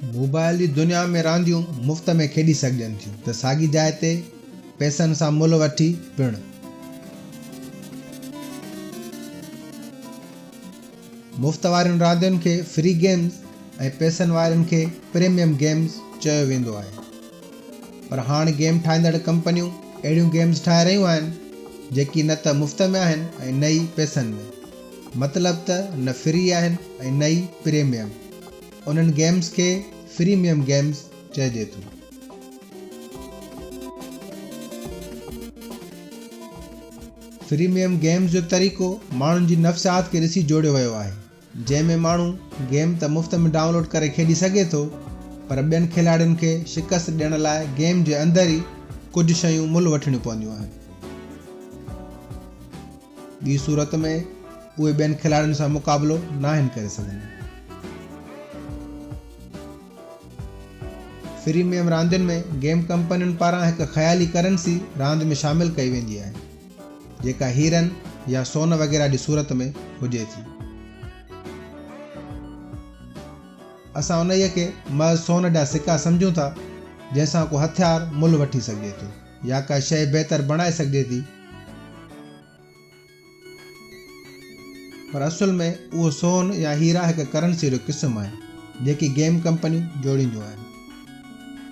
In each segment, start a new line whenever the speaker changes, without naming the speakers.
Mobile جي دنيا ۾ رانديون مفت ۾ کيڏي سگهجن ٿيون ته ساڳي جاء تي پئسن سان ملهه وٺي پڻ. مفت وارين راندين کي فري گيمز ۽ پئسن وارين کي پريميم گيمز چيو ويندو آهي. پر هاڻ گيم ٺاهيندڙ ڪمپنيون اهڙيون گيمز ٺاهي رهيون آهن جيڪي نه ته مفت ۾ آهن ۽ نه ئي پئسن ۾. مطلب ته نه فري آهن ۽ نه ئي پريميم. انهن گيمز کي فريميم گيمز چئجي ٿو. فريميم گيمز جو طريقو ماڻهن جي نفسيات کي ڏسي جوڙيو ويو آهي، جنهن ۾ ماڻهو گيم ته مفت ۾ ڊائونلوڊ ڪري کيڏي سگهي ٿو پر ٻين کيلاڙين کي شڪست ڏيڻ لاء گيم جي اندر ئي ڪجهه شيون ملهه وٺڻيون پونديون آهن. ٻي صورت ۾ اهي ٻين کلاڙين سان مقابلو ناهن ڪري سگهندا. فريميم راندين ۾ گيم ڪمپنين پاران هڪ خيالي ڪرنسي راند ۾ شامل ڪئي ويندي آهي، جيڪا هيرن يا سون وغيره جي صورت ۾ هجي ٿي. اسان انهيء کي محض سون جا سڪا سمجهون ٿا، جنهن سان ڪو هٿيار ملهه وٺي سگهجي ٿو يا ڪا شيء بهتر بڻائي سگهجي ٿي. پر اصل ۾ اهو سون يا هيرا هڪ ڪرنسيء جو قسم آهن، جيڪي گيم ڪمپنيون جوڙينديون آهن.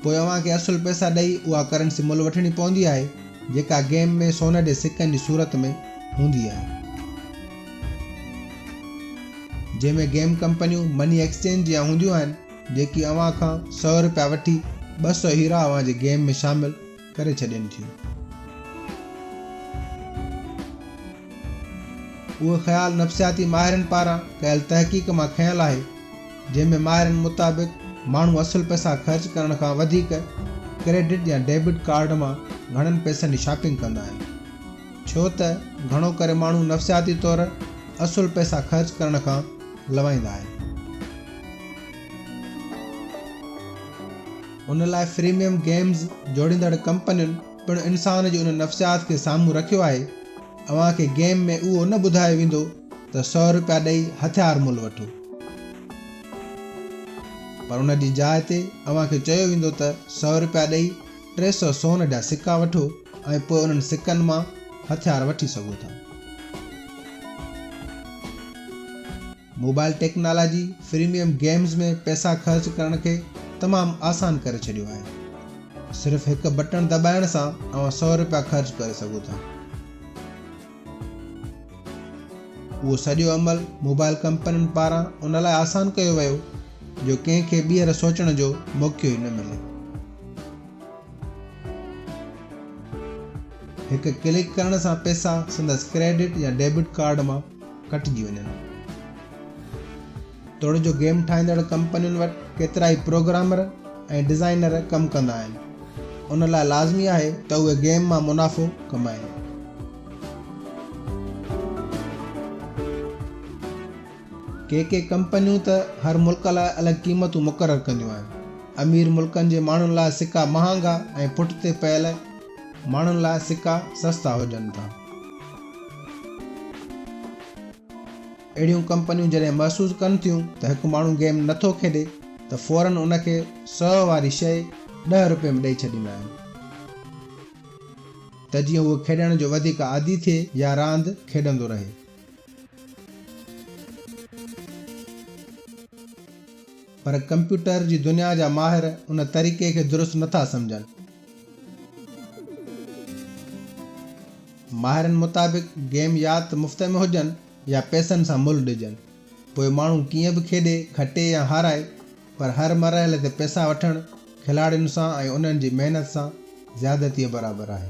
پوء اوهان کي اصل پئسا ڏئي اها ڪرنسي ملهه وٺڻي پوندي آهي، جيڪا گيم ۾ سون جي سڪن جي صورت ۾ هوندي آهي. جنهن ۾ گيم ڪمپنيون مني ايڪسچينج جيان هونديون آهن، جيڪي اوهان کان سئو رپيا وٺي 200 هيرا اوهان جي گيم ۾ شامل ڪري ڇڏين ٿيون. اهو خيال نفسياتي ماهرن پاران ڪيل تحقيق مان کنيل آهي، جنهن ۾ ماهرن مطابق ماڻهو اصل پئسا خرچ ڪرڻ کان وڌيڪ ڪريڊٽ يا ڊيبٽ ڪارڊ مان گهڻن پئسن جي شاپنگ ڪندا آهن، ڇو ته گهڻو ڪري ماڻهو نفسياتي طور اصل پئسا خرچ ڪرڻ کان لوائيندا آهن. ان لاء فريميم گيمز جوڙيندڙ ڪمپنين پڻ انسان جي ان نفسيات کي سامهون رکيو آهي، اوهان کي گيم ۾ اهو نه ٻڌايو ويندو ته سئو رپيا ڏئي هٿيار ملهه وٺو، پر ان جي جاء تي اوهان کي چيو ويندو ته سئو رپيا ڏئي 300 سون جا سڪا وٺو ۽ پوء انهن سڪن مان هٿيار وٺي سگهو ٿا. موبائل ٽيڪنالاجي فريميم گيمز ۾ پئسا خرچ ڪرڻ کي تمام آسان ڪري ڇڏيو آهي. صرف هڪ بٽڻ دٻائڻ سان اوهان سئو رپيا خرچ ڪري سگهو ٿا. اهو سڄو عمل موبائل ڪمپنين پاران ان لاء آسان ڪيو ويو جو ڪنهن کي ٻيهر سوچڻ جو موقعو ئي نه ملي. هڪ ڪلڪ ڪرڻ سان پئسا سندس ڪريڊٽ يا ڊيبٽ ڪارڊ مان ڪٽجي وڃن. توڙي جو گيم ٺاهيندڙ ڪمپنين وٽ ڪيترائي پروگرامر ۽ ڊزائنر ڪم ڪندا آهن، ان لاء لازمي آهي ته اهي گيم مان منافعو ڪمائين. ڪي ڪي ڪمپنيون ته هر ملڪ لاء الڳ قيمتون مقرر ڪنديون آهن. امير ملڪن جي ماڻهن لاء سڪا مهانگا ۽ پٺتي پيل ماڻهن لاء سڪا سستا هجن ٿا. اهڙيون ڪمپنيون جڏهن محسوس ڪن ٿيون ته هڪ ماڻهو گيم نه ٿو کيڏي ته فورن ان کي سئو واري شيء ڏهه روپين ۾ ڏئي ڇڏيندا آهن ته جيئن هو کيڏڻ جو وڌيڪ عادي ٿئي يا راند کيڏندو رهي. پر ڪمپيوٽر جي دنيا جا ماهر ان طريقي کي درست نه ٿا سمجهن. ماهرن مطابق گيم يا ته مفت ۾ هجن يا پئسن سان ملهه ڏجن، پوء ماڻهو ڪيئن به کيڏي، کٽي يا هارائي، پر هر مرحلي تي پئسا وٺڻ کلاڙين سان ۽ انهن جي محنت سان زيادتيء برابر آهي.